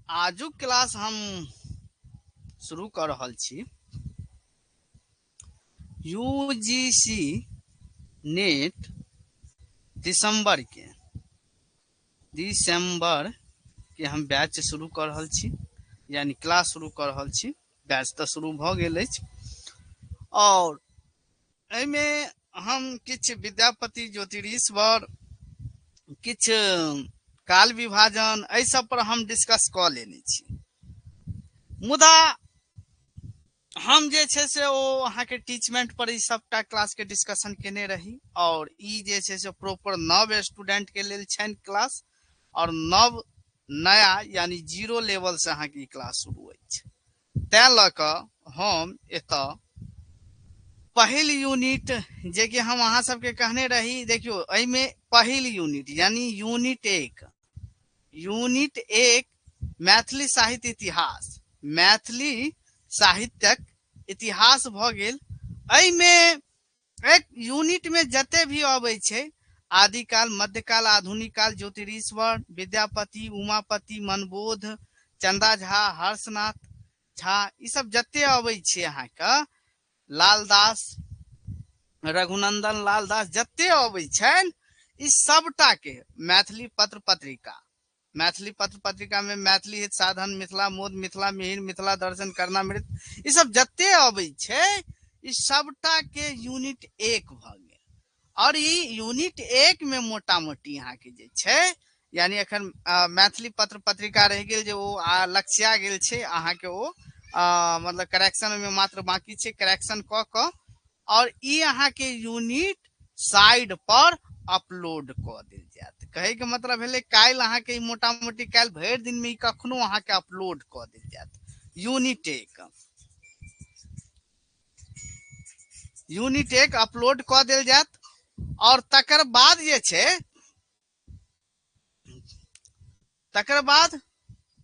आजुक क्लास हम शुरू कऽ रहल छी you ji C net दिसंबर के दिसंबर के हम बैच शुरू कऽ रहल छी, यानी क्लास शुरू कऽ रहल छी। बैच तऽ शुरू भऽ गेल अछि और एहिमे हम किछु विद्यापति, ज्योतिरीश्वर, किछु काल विभाजन, एहि सब पर हम डिस्कस कऽ लेने छी। मुदा हम जे छै से ओ अहाँके टीचमेंट पर ई सबटा क्लास के डिस्कशन केने रही और ई जे छै से प्रॉपर नव स्टूडेंट के लेल छनि क्लास और नव नया यानी जीरो लेवल से अहाँके ई क्लास शुरू अछि। तैं लऽ कऽ हम एतऽ पहिल यूनिट जे कि हम अहाँ सबके कहने रही, देखियौ एहिमे पहिल यूनिट यानी यूनिट एक, यूनिट एक मैथिली साहित्य इतिहास, मैथिली साहित्यक इतिहास भऽ गेल। एहिमे एक यूनिट में जते भी अबै छै, आदिकाल, मध्यकाल, आधुनिक काल, ज्योतिरीश्वर, विद्यापति, उमापति, मनबोध, चंदा झा, हर्षनाथ झा, ई सब जते अबै छै अहाँके, लालदास, रघुनंदन लालदास, जते अबै छनि ई सबटा के मैथिली पत्र पत्रिका, मैथिली पत्र पत्रिका में मैथिली हित साधन, मिथिला मोद, मिथिला मिहिर, मिथिला दर्शन, कर्णामृत, ई सब जते अबै छै ई सबटा के यूनिट एक भऽ गेल। और ई यूनिट एक में मोटा मोटी अहाँके जे छै, यानी एखन मैथिली पत्र पत्रिका रहि गेल जे ओ लक्ष्या गेल छै अहाँके, ओ मतलब करेक्शन में मात्र बाकी छै, करेक्शन कऽ कऽ और ई अहाँके यूनिट साइड पर अपलोड कऽ देल जायत। कहै के मतलब भेलै काल्हि अहाँके ई मोटा मोटी काल्हि भरि दिन में ई कखनो अहाँके अपलोड कऽ देल जायत। यूनिट एक, यूनिट एक अपलोड कऽ देल जायत। और तकर बाद जे छै, तकर बाद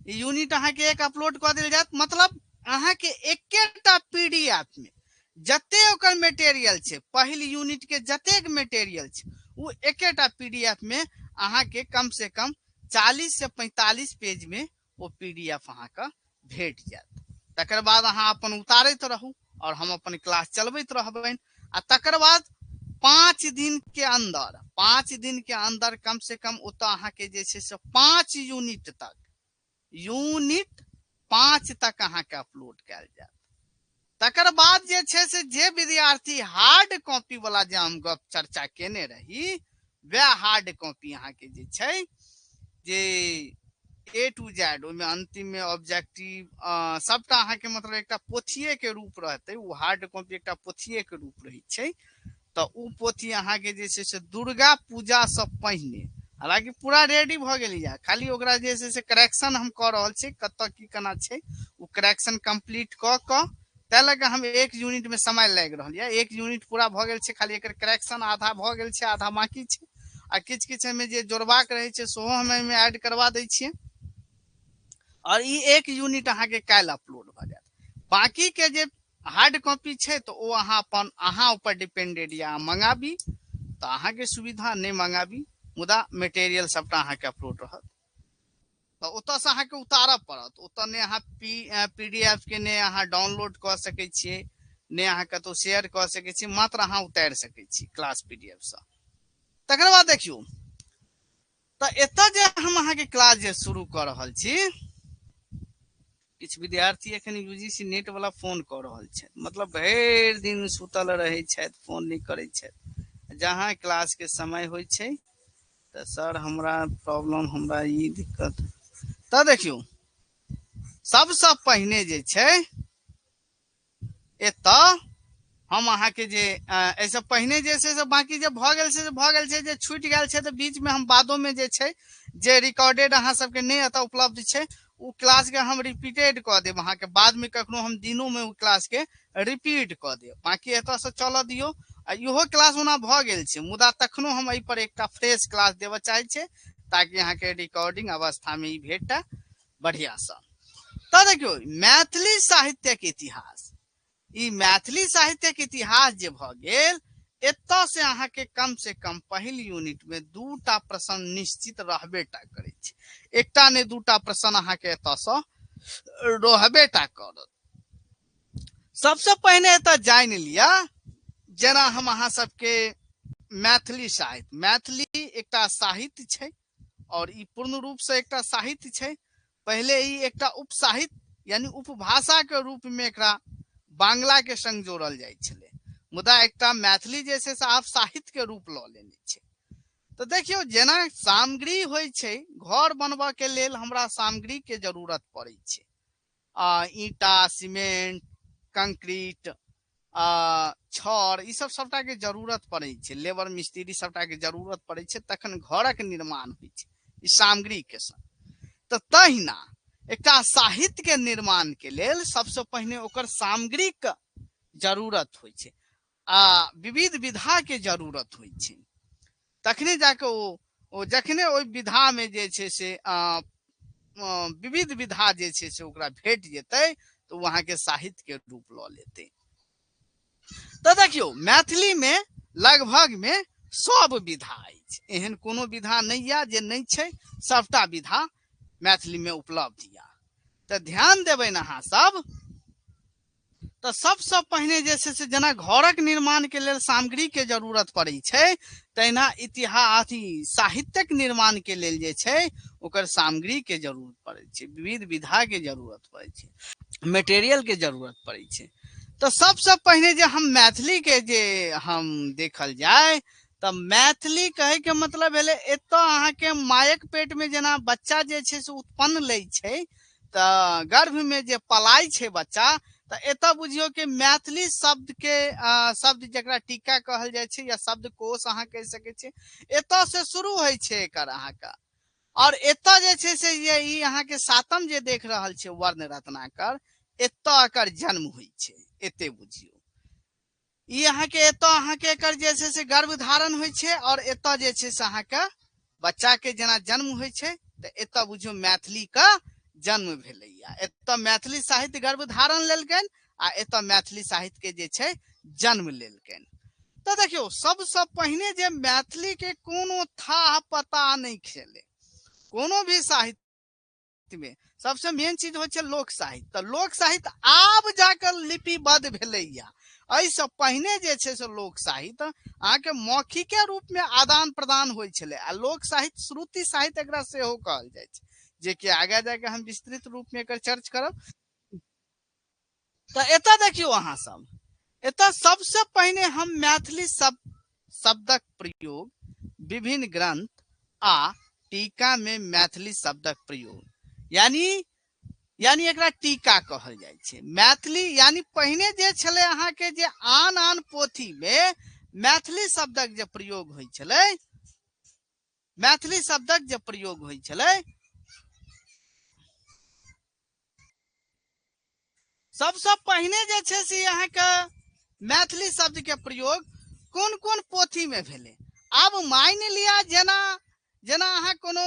यूनिट अहाँके एक अपलोड कऽ देल जायत। मतलब अहाँके एकेटा पीडीएफ में जते ओकर मटेरियल छै, पहिल यूनिट के जतेक मटेरियल छै ओ एकेटा पीडीएफ में अहाँके कम से कम 40 से 45 पेज में ओ पीडीएफ अहाँके भेट जायत। तकर बाद अहाँ अपन उतारैत रहू और हम अपन क्लास चलबैत रहबनि। आ तकर बाद 5 दिन के अंदर, 5 दिन के अंदर कम से कम ओतऽ अहाँके जे छै से 5 यूनिट तक, यूनिट 5 तक अहाँके अपलोड कयल जायत। तकर बाद जे छै से जे विद्यार्थी हार्ड कॉपी वाला जे हम गप चर्चा केने रही, वएह हार्ड कॉपी अहाँके जे छै जे ए टू जेड, ओहिमे अंतिम में ऑब्जेक्टिव सबटा अहाँके मतलब एकटा पोथिए के रूप रहतै। ओ हार्ड कॉपी एकटा पोथिए के रूप रहै छै। तऽ ओ पोथी अहाँके जे छै से दुर्गा पूजा सँ पहिने, हालांकि पूरा रेडी भऽ गेल यऽ, खाली ओकरा जे छै से करेक्शन हम कऽ रहल छी, कतऽ की केना छै ओ करेक्शन कम्प्लीट कऽ कऽ, ताहि लऽ कऽ हम एक यूनिट में समय लागि रहल यऽ। एक यूनिट पूरा भऽ गेल छै, खाली एकर करेक्शन आधा भऽ गेल छै, आधा बाकी छै। आ किछु किछु एहिमे जे जोड़बाक रहै छै सेहो हम एहिमे ऐड करवा दै छियै। और ई एक यूनिट अहाँके काल्हि अपलोड भऽ जायत। बाकी के जे हार्ड कॉपी छै तऽ ओ अहाँ अपन, अहाँ ऊपर डिपेंडेड या मंगाबी तऽ अहाँके सुविधा, नहि मंगाबी मुदा मटेरियल सबटा अहाँके अपलोड रहत। तऽ ओतऽसँ अहाँके उतारऽ पड़त। ओतऽ नहि अहाँ पी डी एफ के नहि अहाँ डाउनलोड कऽ सकै छियै, नहि अहाँ कतहु शेयर कऽ सकै छियै, मात्र अहाँ उतारि सकै छी क्लास पी डी एफ सँ। तकर बाद देखियौ तऽ एतऽ जे हम अहाँके क्लास जे शुरू कऽ रहल छी, किछु विद्यार्थी एखन you ji C net वाला फोन कऽ रहल छथि, मतलब भरि दिन सुतल रहै छथि, फोन नहि करै छथि। जहाँ क्लास के समय होइ छै तऽ सर हमरा प्रॉब्लम, हमरा ई दिक्कत। तऽ देखियौ सबसँ पहिने जे छै एतऽ हम अहाँके जे एहिसँ पहिने जे छै से बाँकी जे भऽ गेल छै से भऽ गेल छै, जे छूटि गेल छै तऽ बीचमे हम बादोमे जे छै जे रिकॉर्डेड अहाँ सबके नहि एतऽ उपलब्ध छै ओ क्लासके हम रिपीटेड कऽ देब अहाँके बादमे, कखनो हम दिनोमे ओ क्लासके रिपीट कऽ देब। बाँकी एतऽसँ चलऽ दियौ। आ इहो क्लास ओना भऽ गेल छै, मुदा तखनो हम एहिपर एकटा फ्रेश क्लास देबऽ चाहै छियै ताकि अहाँके रिकॉर्डिंग अवस्थामे ई भेटय बढ़िआँसँ। तऽ देखियौ मैथिली साहित्यक इतिहास, ई मैथिली साहित्यक इतिहास जे भऽ गेल, एतऽ से अहाँके कम से कम पहिल यूनिट में 2टा प्रश्न निश्चित रहबे टा करै छै। एकटा ने दूटा प्रश्न अहाँके एतऽसँ रहबे टा करत। सबसँ पहिने एतऽ जानि लिअ, जेना हम अहाँ सबके मैथिली साहित्य, मैथिली एकटा साहित्य छै और ई पूर्ण रूप से एकटा साहित्य छै। पहिले ई एकटा उपसाहित्य यानी उपभाषा के रूप में एकरा बांग्ला के संग जोड़ल जाइ छलै, मुदा एकटा मैथिली जे छै से आब साहित्य के रूप लऽ लेने छै। तऽ देखियौ, जेना सामग्री होइ छै, घर बनबऽ के लेल हमरा सामग्री के जरूरत पड़ै छै, आ ईंटा, सीमेंट, कंक्रीट, आ छड़, ई सब सबटा के जरूरत पड़ै छै, लेबर मिस्त्री सबटा के जरूरत पड़ै छै, तखन घरक निर्माण होइ छै ई सामग्री के संग। तऽ तहिना एकटा साहित्य के निर्माण के लेल सबसँ पहिने ओकर सामग्रीक जरूरत होइ छै आ विविध विधा के जरूरत होइ छै, तखने जाके ओ जखने ओहि विधा में जे छै से विविध विधा जे छै से ओकरा भेट जेतै तऽ ओ अहाँके साहित्य के रूप लऽ लेतै। तऽ देखियौ, मैथिली में लगभग में सब विधा अछि, एहन कोनो विधा नहि यऽ जे नहि छै, सबटा विधा मैथिली में उपलब्ध यऽ। तऽ ध्यान देबै ने अहाँ सब। तऽ सबसँ पहिने जे छै से जेना घरक निर्माण के लेल सामग्री के जरूरत पड़ै छै, तहिना इतिहास अथी साहित्यक निर्माण के लेल जे छै ओकर सामग्री के जरूरत पड़ै छै, विविध विधा के जरूरत पड़ै छै, मटेरियल के जरूरत पड़ै छै। तऽ सबसँ पहिने जे हम मैथिली के जे हम देखल जाय तऽ मैथिली कहै के मतलब भेलै एतऽ अहाँके मायक पेट में जेना बच्चा जे छै से उत्पन्न लै छै, तऽ गर्भ में जे पलाय छै बच्चा, तऽ एतऽ बुझियौ कि मैथिली शब्द के शब्द जकरा टीका कहल जाइ छै या शब्दकोश अहाँ कहि सकै छियै, एतऽ से शुरू होइ छै एकर अहाँके। और एतऽ जे छै से ये ई अहाँके सातम जे देख रहल छै वर्ण रत्नाकर, एतऽ एकर जन्म होइ छै। एते बुझियौ ई अहाँके एतऽ अहाँके एकर जे छै से गर्भ धारण होइ छै और एतऽ जे छै से अहाँके बच्चा के जेना जन्म होइ छै, तऽ एतऽ बुझियौ मैथिली के जन्म भेलैया। एतऽ मैथिली साहित्य गर्भ धारण लेलकनि आ एतऽ मैथिली साहित्य के जे छै जन्म लेलकनि। तऽ देखियौ, सबसँ पहिने जे मैथिली के कोनो थाह पता नहि छलै कोनो भी साहित्य में, सबसे मेन चीज होइ छै लोक साहित्य। तऽ लोक साहित्य आब जाकर लिपिबद्ध भेलैया, एहिसँ पहिने जे छै से लोक साहित्य अहाँके मौखिके रूप में आदान प्रदान होइ छलै। आ लोक साहित्य श्रुति साहित्य एकरा सेहो कहल जाइ छै, जे कि आगाँ जाके हम विस्तृत रूप में एकर चर्च करब। तऽ एतऽ देखियौ अहाँ सब, एतऽ सबसे पहिने हम मैथिली शब्दक प्रयोग विभिन्न ग्रंथ आ टीका में मैथिली शब्दक प्रयोग, यानी एकरा टीका कहल जाइ छै मैथिली। यानी पहिने जे छलै अहाँके जे आन आन पोथी में मैथिली शब्दक जे प्रयोग होइ छलै, मैथिली शब्दक जे प्रयोग होइ छलै, सबसँ पहिने जे छै से अहाँके मैथिली शब्द के प्रयोग कोन कोन पोथी में भेलै। आब मानि लिअ जेना जेना अहाँ कोनो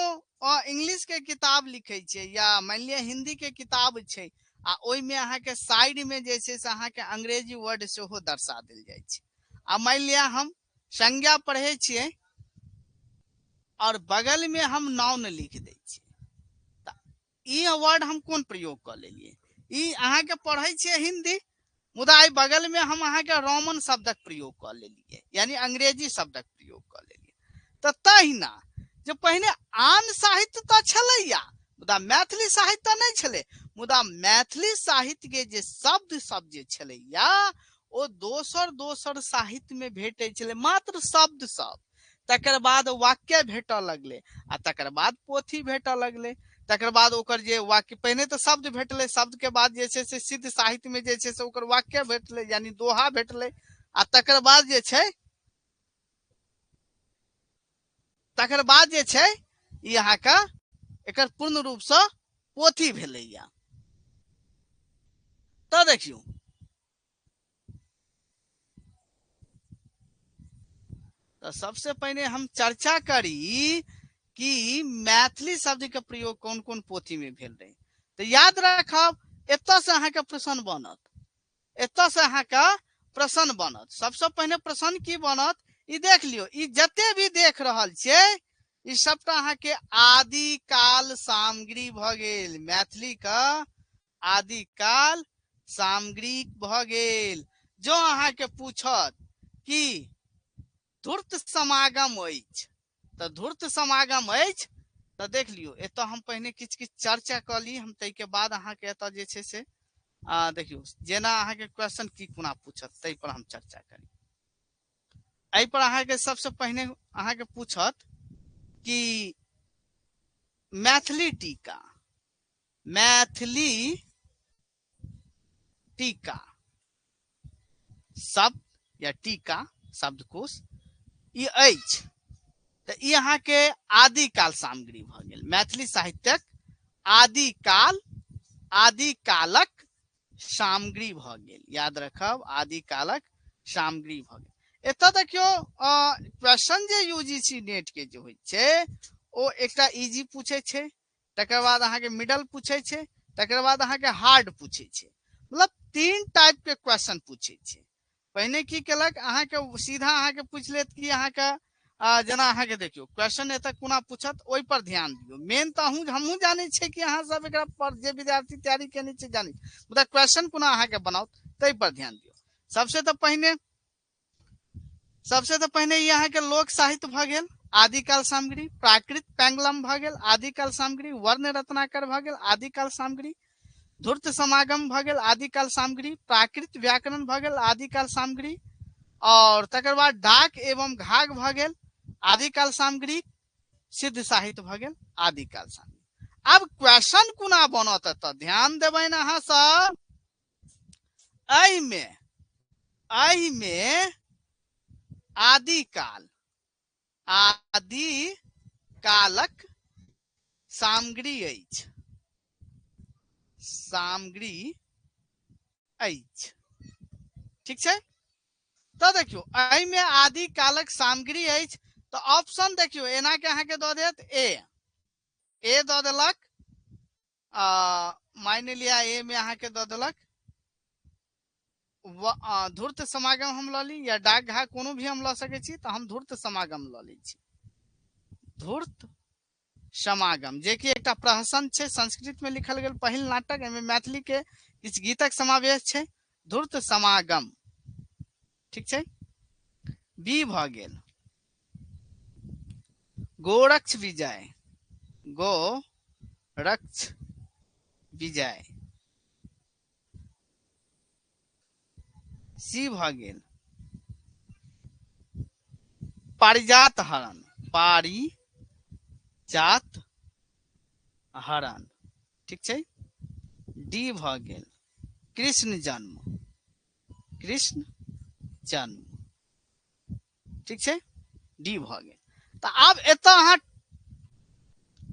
इंग्लिश के किताब लिखै छियै या मानि लिअ हिंदी के किताब छै आ ओहिमे अहाँके साइड में जे छै से अहाँके अंग्रेजी वर्ड सेहो दर्शा देल जाइ छै। आ मानि लिअ हम संज्ञा पढ़ै छियै और बगल में हम नाउन लिख दै छियै, तऽ ई वर्ड हम कोन प्रयोग कऽ लेलियै। ई अहाँके पढ़ै छियै हिंदी, मुदा एहि बगल में हम अहाँके रोमन शब्दक प्रयोग कऽ लेलियै, यानी अंग्रेजी शब्दक प्रयोग कऽ लेलियै। तऽ तहिना जे पहिने आन साहित्य तऽ छलैया, मुदा मैथिली साहित्य तऽ नहि छलै, मुदा मैथिली साहित्य के जे शब्द सब जे छलैया ओ दोसर दोसर साहित्य में भेटै छलै, मात्र शब्द सब। तकर बाद वाक्य भेटऽ लगलै आ तकर बाद पोथी भेटऽ लगलै, तकर बाद ओकर जे वाक्य, पहिने तऽ शब्द भेटलै, शब्द के बाद जे छै से सिद्ध साहित्य में जे छै से ओकर वाक्य भेटलै, यानी दोहा भेटलै, आ तकर बाद जे छै, तकर बाद जे छै ई अहाँके एकर पूर्ण रूपसँ पोथी भेलैया। तऽ देखियौ, तऽ सबसे पहिने हम चर्चा करी कि मैथिली शब्द के प्रयोग कोन कोन पोथी में भेल रहे। तऽ याद राखब, एतऽ से अहाँके प्रश्न बनत, एतऽ से अहाँके प्रश्न बनत। सबसे पहिने प्रश्न की बनत ई देख लियौ। ई जते भी देख रहल छियै, ई सबटा अहाँके आदिकाल सामग्री भऽ गेल। मैथिली के आदिकाल सामग्री भऽ गेल। जो अहाँके पूछत कि धूर्त समागम अछि, तऽ धूर्त समागम अछि तऽ देख लियौ, एतऽ हम पहिने किछु किछु चर्चा कऽ ली हम, ताहिके बाद अहाँके एतऽ जे छै से देखियौ जेना अहाँके क्वेश्चन की कोना पूछत ताहि पर हम चर्चा करी। एहि पर अहाँके सबसँ पहिने अहाँके पूछत कि मैथिली टीका, मैथिली टीका शब्द या टीका शब्दकोश ई अछि, तऽ ई अहाँके आदिकाल सामग्री भऽ गेल। मैथिली साहित्यक आदिकाल, आदिकालक सामग्री भऽ गेल। याद रखब, आदिकालक सामग्री भऽ गेल। एतऽ देखियौ क्वेश्चन जे यूजीसी नेट के जे होइ छै ओ एकटा इजी पूछै छै, तकर बाद अहाँके मिडल पूछै छै, तकर बाद अहाँके हार्ड पूछै छै। मतलब 3 टाइप के क्वेश्चन पूछै छै। पहिने की केलक अहाँके सीधा अहाँके पूछि लेत कि अहाँके जेना अहाँके देखियौ क्वेश्चन एतऽ कोना पूछत ओहि पर ध्यान दियौ। मेन तऽ हमहूँ जानै छियै कि अहाँ सब एकरा पर जे विद्यार्थी तैयारी केने छै जानै, मुदा क्वेश्चन कोना अहाँके बनाओत ताहि पर ध्यान दियौ। सबसे तऽ पहिने ई अहाँके लोक साहित्य भऽ गेल, आदिकाल सामग्री, प्राकृत पैंगलम भऽ गेल, आदिकाल सामग्री, वर्ण रत्नाकर भऽ गेल, आदिकाल सामग्री, धूर्त समागम भऽ गेल, आदिकाल सामग्री, प्राकृत व्याकरण भऽ गेल, आदिकाल सामग्री, और तकर बाद डाक एवं घाघ भऽ गेल, आदिकाल सामग्री, सिद्ध साहित्य भऽ गेल, आदिकाल सामग्री। आब क्वेश्चन कोना बनत तऽ ध्यान देबनि अहाँ सब। एहिमे आदिकाल, आदिकालक सामग्री अछि, सामग्री अछि, ठीक छै। तऽ देखियौ एहिमे आदिकालक सामग्री अछि, तऽ ऑप्शन देखियौ एना के अहाँके दऽ देत ए, ए दऽ देलक, मानि लिअ ए में अहाँके दऽ देलक धूर्त समागम हम लऽ ली या डाक घा कोनो भी हम लऽ सकै छी, तऽ हम धूर्त समागम लऽ लै छी। धूर्त समागम जे कि एकटा प्रहसन छै, संस्कृत में लिखल गेल पहिल नाटक, एहिमे मैथिली के किछु गीतक समावेश छै। धूर्त समागम, ठीक छै। बी भऽ गेल गोरक्ष विजय, गोरक्ष विजय। सी भऽ गेल पारिजात हरण, पारिजात हरण, ठीक छै। डी भऽ गेल कृष्ण जन्म, कृष्ण जन्म, ठीक छै, डी भऽ गेल। तऽ आब एतऽ अहाँ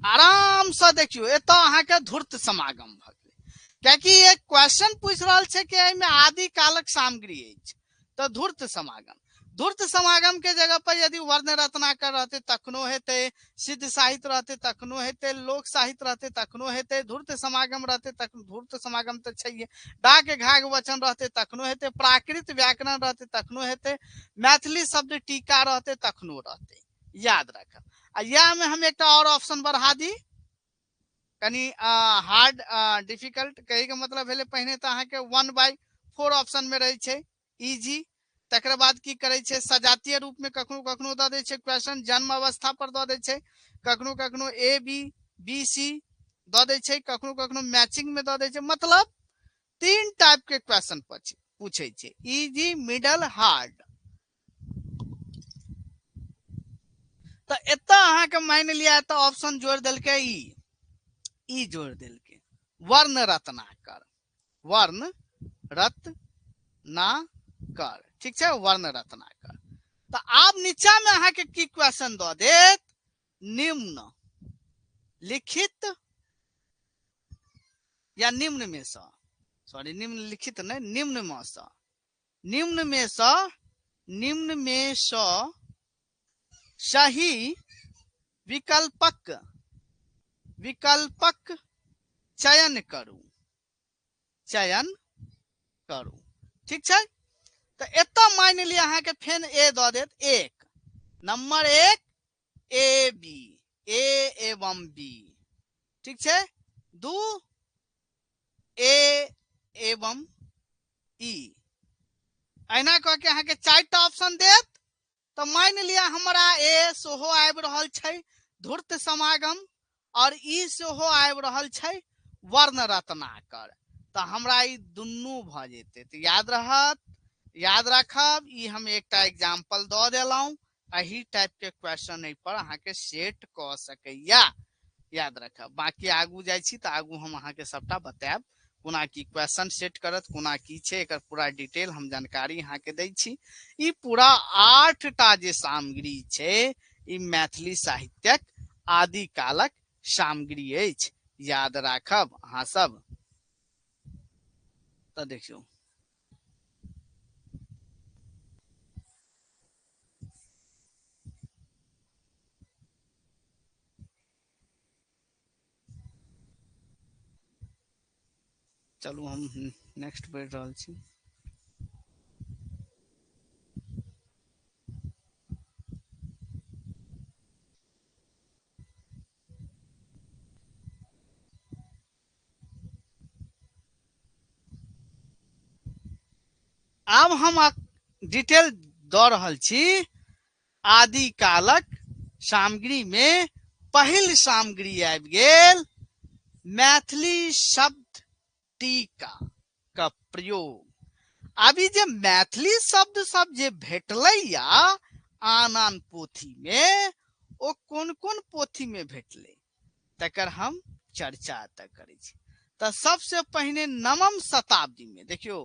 आरामसँ देखियौ, एतऽ अहाँके धूर्त समागम भऽ गेलै, कियाकि एक क्वेश्चन पूछि रहल छै कि एहिमे आदिकालक सामग्री अछि, तऽ धूर्त समागम, धूर्त समागम के जगह पर यदि वर्ण रत्नाकर रहते तखनो हेतै, सिद्ध साहित्य रहते तखनो हेतै, लोक साहित्य रहते तखनो हेतै, धूर्त समागम रहते तखनो, धूर्त समागम तऽ छैहे, डाक घाघ वचन रहते तखनो हेतै, प्राकृत व्याकरण रहते तखनो हेतै, मैथिली शब्द टीका रहते तखनो रहते, याद राखब। आ इएह में हम एकटा और ऑप्शन बढ़ा दी, कनि हार्ड डिफिकल्ट कहैके मतलब भेलै, पहिने तऽ अहाँके 1/4 ऑप्शन में रहै छै इजी, तकर बाद की करै छै सजातीय रूप में कखनो कखनो दऽ दै छै क्वेश्चन, जन्म अवस्था पर दऽ दै छै, कखनो कखनो ए बी बी सी दऽ दै छै, कखनो कखनो मैचिंग में दऽ दै छै, मतलब 3 टाइप के क्वेश्चन पूछै छै, इजी मिडल हार्ड। तऽ एतऽ अहाँके मानि लिअ एतऽ ऑप्शन जोड़ि देलकै ई जोड़ि देलकै वर्ण रत्नाकर, वर्ण रत्नाकर, ठीक छै, वर्ण रत्नाकर। तऽ आब नीचा में अहाँके की क्वेश्चन दऽ देत, निम्न लिखित या निम्न में सँ, सॉरी निम्न लिखित नहीं, निम्न में सँ, निम्न में सँ, निम्न में सँ सही विकल्पक चयन करू, चयन करू, ठीक छै। तऽ एतऽ मानि लिअ अहाँके फेन ए दऽ देत 1, नंबर 1 ए बी, ए एवं बी, ठीक छै, 2 ए एवं ई, एना कऽ के अहाँके 4टा ऑप्शन देत। तऽ मानि लिअ हमरा ए सेहो आबि रहल छै धूर्त समागम, और ई सेहो आबि रहल छै वर्ण रत्नाकर, तऽ हमरा ई दुनू भऽ जेतै। तऽ याद रहत, याद राखब, ई हम एकटा एग्जाम्पल दऽ देलहुँ, एही टाइप के क्वेश्चन एहि पर अहाँके सेट कऽ सकैया, याद राखब। बाकी आगू जाइ छी तऽ आगू हम अहाँके सबटा बतायब कोना की क्वेश्चन सेट करत, कोना की छै, एकर पूरा डिटेल हम जानकारी अहाँके दै छी। ई पूरा 8टा जे सामग्री छै ई मैथिली साहित्यक आदिकालक सामग्री अछि, याद राखब अहाँ सब। तऽ देखियौ चलू हम नेक्स्ट बढ़ि रहल छी। आब हम डिटेल दऽ रहल छी आदिकालक सामग्री में। पहिल सामग्री आबि गेल मैथिली शब्द टीका का प्रयोग। अभी जे मैथिली शब्द सब जे भेटलै या आन आन पोथी में, ओ कोन कोन पोथी में भेटलै तकर हम चर्चा एतऽ करै छी। तऽ सबसे पहिने 9म शताब्दी में देखियौ,